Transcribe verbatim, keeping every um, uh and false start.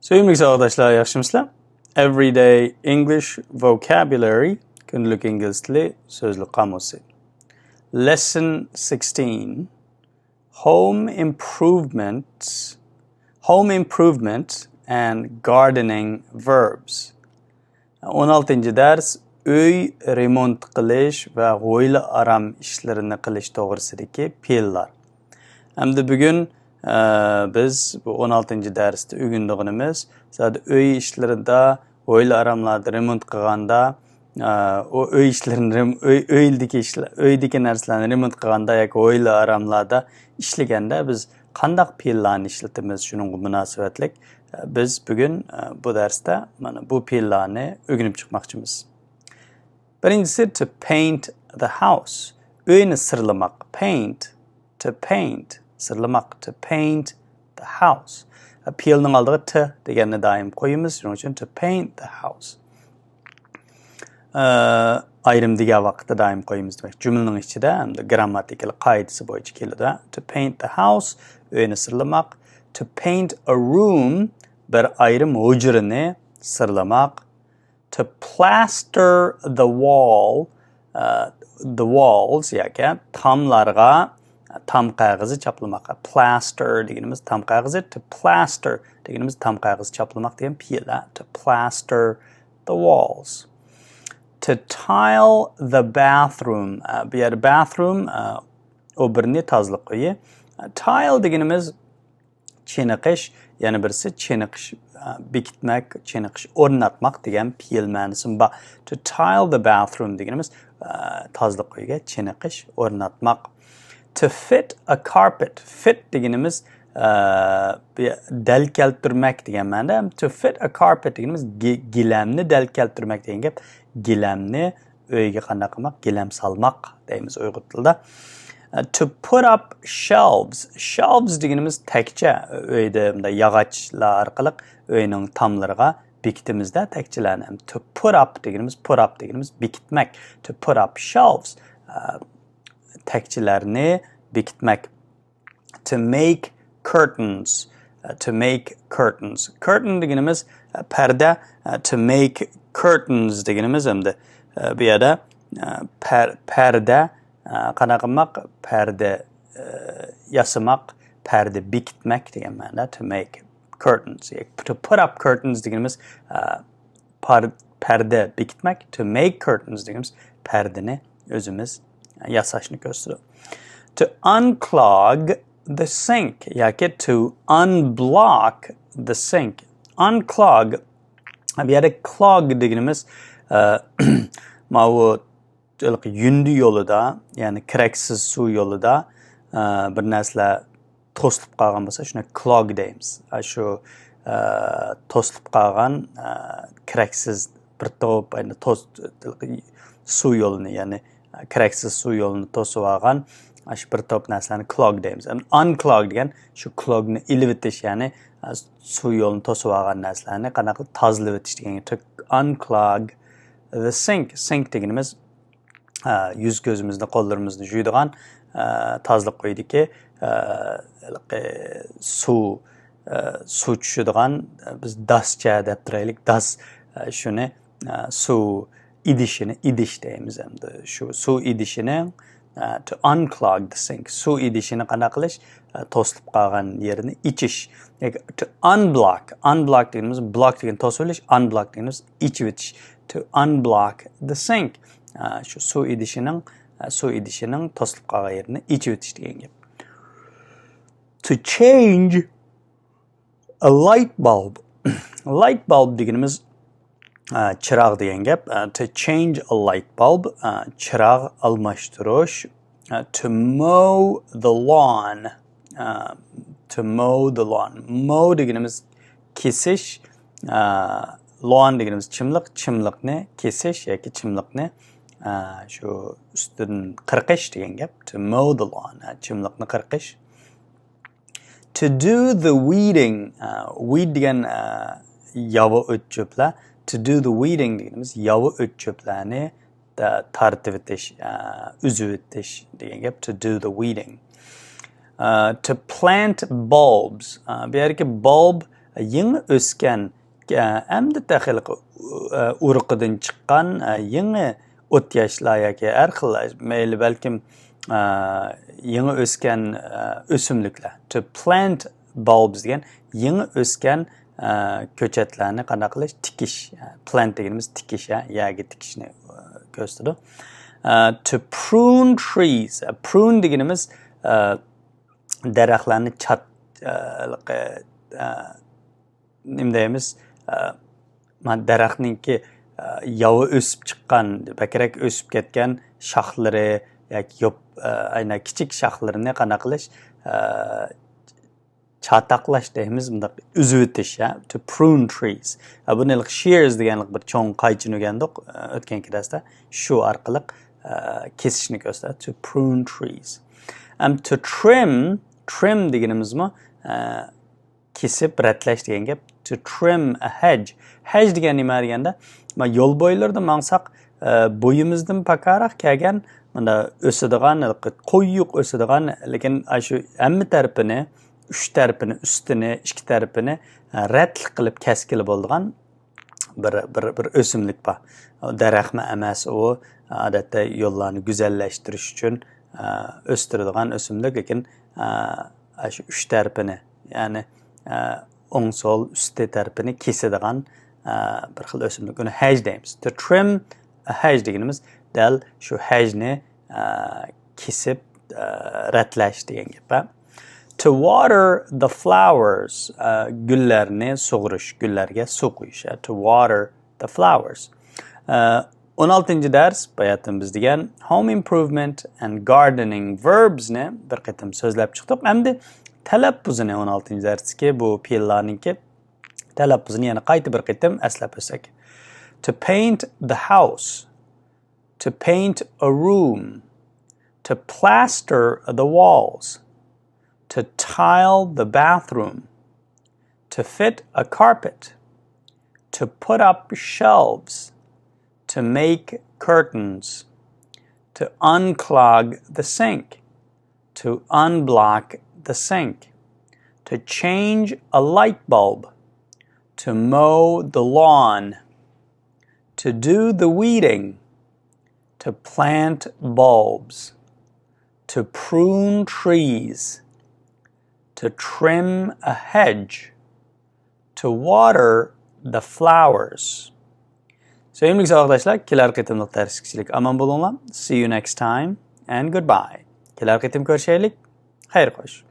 سۆيۈملۈك ساۋاقداشلار، ياخشىمۇسىلەر؟ Everyday English Vocabulary، كۈندىلىك ئىنگلىز تىلى سۆزلۈك قامۇسى. Lesson sixteen. Home improvements. Home improvement and gardening verbs. ئون ئالتىنچى دەرس، ئۆي رېمونت قىلىش ۋە ھويلا ئارام ئىشلىرىنى قىلىش توغرىسىدىكى پېئىللار. ئەمدى بۈگۈن، ئە، بىز بۇ ئون ئالتىنچى دەرستە ئۆگىنىدىغىنىمىز، زادى ئۆي ئىشلىرىدا، ھويلا ئاراملاردا رېمونت قىلغاندا، ئە، ئۇ ئۆي ئىشلىرىنى رېم-، ئۆي، ئۆيدىكى ئىشلار، ئۆيدىكى نەرسىلەرنى رېمونت قىلغاندا ياكى ھويلا ئاراملاردا ئىشلىگەندە بىز قانداق پېئىللارنى ئىشلىتىمىز؟ شۇنىڭغا مۇناسىۋەتلىك، ئە، بىز بۈگۈن، ئە، بۇ دەرستە مانا بۇ پېئىللارنى ئۆگىنىپ چىقماقچىمىز. بىرىنچىسى، to paint the house. ئۆينى سىرلىماق. Paint. To paint. سىرلىماق. To paint the house. پېئىلنىڭ ئالدىغا to دېگەننى دائىم قويىمىز. شۇنىڭ ئۈچۈن to paint the house. ئە، ئايرىم دېگەن ۋاقىتتا دائىم قويىمىز دېمەك. جۈملىنىڭ ئىچىدە ھەمدە گرامماتىكىلىق قائىدىسى بويىچە كېلىدۇ. To paint the house، ئۆينى سىرلىماق. To paint a room، بىر ئايرىم ھۇجرىنى سىرلىماق. To plaster the wall، ئە، the walls ياكى تاملارغا تام قەغىزى چاپلىماق. Plaster دېگىنىمىز تام قەغىزى، to plaster دېگىنىمىز تام قەغىزى چاپلىماق دېگەن پېئىل. To plaster the walls. To tile the bathroom. ئە، بۇ يەردە bathroom، ئە، ئوبىرنى، تازىلىق ئۆيى. Tile دېگىنىمىز چېنىقىش، يەنە بىرسى چېنىقىش، ئە، بېكىتمەك، چېنىقىش، ئورناتماق دېگەن پېئىل مەنىسىمۇ بار. To tile the bathroom دېگىنىمىز، ئە، تازىلىق ئۆيىگە چېنىقىش، ئورناتماق. To fit a carpet. Fit دېگىنىمىز، ئە، بۇ دەل كەلتۈرمەك دېگەن مەنىدە. To fit a carpet دېگىنىمىز گى-، گىلەمنى دەل كەلتۈرمەك دېگەن گەپ. گىلەمنى ئۆيگە قانداق قىلماق؟ گىلەم سالماق دەيمىز ئۇيغۇر تىلىدا. ئە، to put up shelves. Shelves دېگىنىمىز تەكچە. ئۆيدە مۇنداق ياغاچلار ئارقىلىق ئۆينىڭ تاملىرىغا بېكىتىمىزدە تەكچىلەرنى. To put up دېگىنىمىز، put up دېگىنىمىز بېكىتمەك. To put up shelves. ئە، تەكچىلەرنى بېكىتمەك. To make curtains. ئە، to make curtains. Curtain دېگىنىمىز، ئە، پەردە. ئە، to make curtains دېگىنىمىز ئەمدى، ئە، بۇ يەردە، ئە، پەر-، پەردە، ئە، قانداق قىلماق؟ پەردە، ئە، ياسىماق، پەردە بېكىتمەك دېگەن مەنىدە. To make curtains. To put up curtains دېگىنىمىز، ئە، پار-، پەردە بېكىتمەك. To make curtains دېگىنىمىز پەردىنى ئۆزىمىز ياساشنى كۆرسىتىدۇ. To unclog the sink ياكى to unblock the sink. Unclog، بۇ يەردە clog دېگىنىمىز، ئە، ماۋۇ ھېلىقى يۈندى يولىدا، يەنى كېرەكسىز سۇ يولىدا، ئە، بىر نەرسىلەر توسۇلۇپ قالغان بولسا، شۇنى clog دەيمىز. ئە، شۇ، ئە، توسۇلۇپ قالغان، ئە، كېرەكسىز بىر توپ، ئەنە، توس-، سۇ يولىنى، يەنى، ئە، كېرەكسىز سۇ يولىنى توسۇۋالغان، ئە، شۇ بىر توپ نەرسىلەرنى clog دەيمىز. ئەمدى unclog دېگەن شۇ clog نى ئېلىۋېتىش، يەنى، ئە، سۇ يولىنى توسۇۋالغان نەرسىلەرنى قانداق قىلىپ تازىلىۋېتىش دېگەن گەپ. Unclog the sink. Sink دېگىنىمىز ئە، يۈز كۆزىمىزنى، قوللىرىمىزنى يۇيىدىغان، ئە، تازىلىق ئۆيىدىكى، ئە، ھېلىقى سۇ، ئە، سۇ چۈشىدىغان، ئە، بىز داسچە دەپ تۇرايلىك، داس، ئە، شۇنى، ئە، سۇ ئىدىشىنى، ئىدىش دەيمىز ئەمدى. شۇ سۇ ئىدىشىنىڭ، ئە، to unclog the sink. سۇ ئىدىشىنى قانداق قىلىش؟ ئە، توسۇلۇپ قالغان يېرىنى ئېچىش. ياكى to unblock. Unblock دېگىنىمىز، block دېگەن توسۇۋېلىش، unblock دېگىنىمىز ئېچىۋېتىش. To unblock the sink. ئە، شۇ سۇ ئىدىشىنىڭ، ئە، سۇ ئىدىشىنىڭ توسۇلۇپ قالغان يېرىنى ئېچىۋېتىش دېگەن گەپ. To change a light bulb. Light bulb دېگىنىمىز، ئە، چىراغ دېگەن گەپ. ئە، to change a light bulb، ئە، چىراغ ئالماشتۇرۇش. ئە، to mow the lawn. ئە، to mow the lawn. Mow دېگىنىمىز كېسىش. ئە، lawn دېگىنىمىز چىملىق، چىملىقنى كېسىش ياكى چىملىقنى، ئە، شۇ ئۈستىدىن قىرقىش دېگەن گەپ. To mow the lawn، ئە، چىملىقنى قىرقىش. To do the weeding، ئە، weed دېگەن، ئە، ياۋا ئۆت چۆپلەر. To do the weeding دېگىنىمىز ياۋا ئۆت چۆپلەرنى، ئە، تارتىۋېتىش، ئە، ئۈزۈۋېتىش دېگەن گەپ. To do the weeding. ئە، to plant bulbs. ئە، بۇ يەردىكى bulb يېڭى ئۆسكەن، ئە، ئەمدى تېخىلىق، ئە، ئۇرۇقىدىن چىققان، ئە، يېڭى ئوت ياشلار ياكى ھەر خىل، مەيلى بەلكىم، ئە، يېڭى ئۆسكەن، ئە، ئۆسۈملۈكلەر. To plant bulbs دېگەن يېڭى ئۆسكەن، ئە، كۆچەتلەرنى قانداق قىلىش؟ تىكىش. Plant دېگىنىمىز تىكىش، ھە، يەرگە تىكىشنى، ئە، كۆرسىتىدۇ. ئە، to prune trees. Prune دېگىنىمىز، ئە، دەرەخلەرنى چات-، ئە، نېمە دەيمىز، ئە، ما دەرەخنىڭكى، ئە، ياۋا ئۆسۈپ چىققان، بەكرەك ئۆسۈپ كەتكەن شاخلىرى ياكى يوپ-، ئە، ئەينە كىچىك شاخلىرىنى قانداق قىلىش، ئە، چاتاقلاش دەيمىز، مۇنداق ئۈزۈۋېتىش، ھە، to prune trees. ئە، بۇنى ھېلىقى shears دېگەن بىر چوڭ قايچىنى ئۆگەندۇق، ئە، ئۆتكەنكى دەرستە. شۇ ئارقىلىق، ئە، كېسىشنى كۆرسىتە، to prune trees. ئەم، to trim، trim دېگىنىمىزمۇ، ئە، كېسىپ رەتلەش دېگەن گەپ. To trim a hedge. Hedge دېگەن نېمە دېگەندە، ما يول بويلىرىدا ماڭساق، ئە، بويىمىزدىن پاكاراق كەلگەن، مانا ئۆسىدىغان، قويۇق ئۆسىدىغان، لېكىن ئاشۇ ھەممە تەرىپىنى، ئۈچ تەرىپىنى، ئۈستىنى، ئىككى تەرىپىنى، ئە، رەتلىك قىلىپ كەسكىلى بولىدىغان بىر، بىر، بىر ئۆسۈملۈك بار. دەرەخمۇ ئەمەس ئۇ، ئادەتتە يوللارنى گۈزەللەشتۈرۈش ئۈچۈن، ئە، ئۆستۈرىدىغان ئۆسۈملۈك، لېكىن، ئە، ئاشۇ ئۈچ تەرىپىنى، يەنى، ئە، ئوڭ، سول، ئۈستى تەرىپىنى كېسىدىغان، ئە، بىر خىل ئۆسۈملۈك. ئۇنى hedge دەيمىز. To trim a hedge دېگىنىمىز دەل شۇ hedgeنى، ئە، كېسىپ، ئە، رەتلەش دېگەن گەپ. To water the flowers، ئە، گۈللەرنى سۇغۇرۇش، گۈللەرگە سۇ قۇيۇش. To water the flowers. ئە، ئون ئالتىنچى دەرس، باياتىن بىز دېگەن home improvement and gardening verbsنى بىر قېتىم سۆزلەپ چىقتۇق. ئەمدى تەلەپپۇزىنى، ئون ئالتىنچى دەرستىكى بۇ پېئىللارنىڭكى تەلەپپۇزىنى يەنە قايتا بىر قېتىم ئەسلەپ ئۆتسەك. To paint the house. To paint a room. To plaster the walls. To tile the bathroom. To fit a carpet. To put up shelves. To make curtains. To unclog the sink. To unblock the sink. To change a light bulb. To mow the lawn. To do the weeding. To plant bulbs. To prune trees. To trim a hedge. To water the flowers. سۆيۈملۈك ساۋاقداشلار، كېلەر قېتىملىق دەرسكىچىلىك ئامان بولۇڭلار. See you next time and goodbye. كېلەر قېتىم كۆرۈشەيلىك. خەير خوش.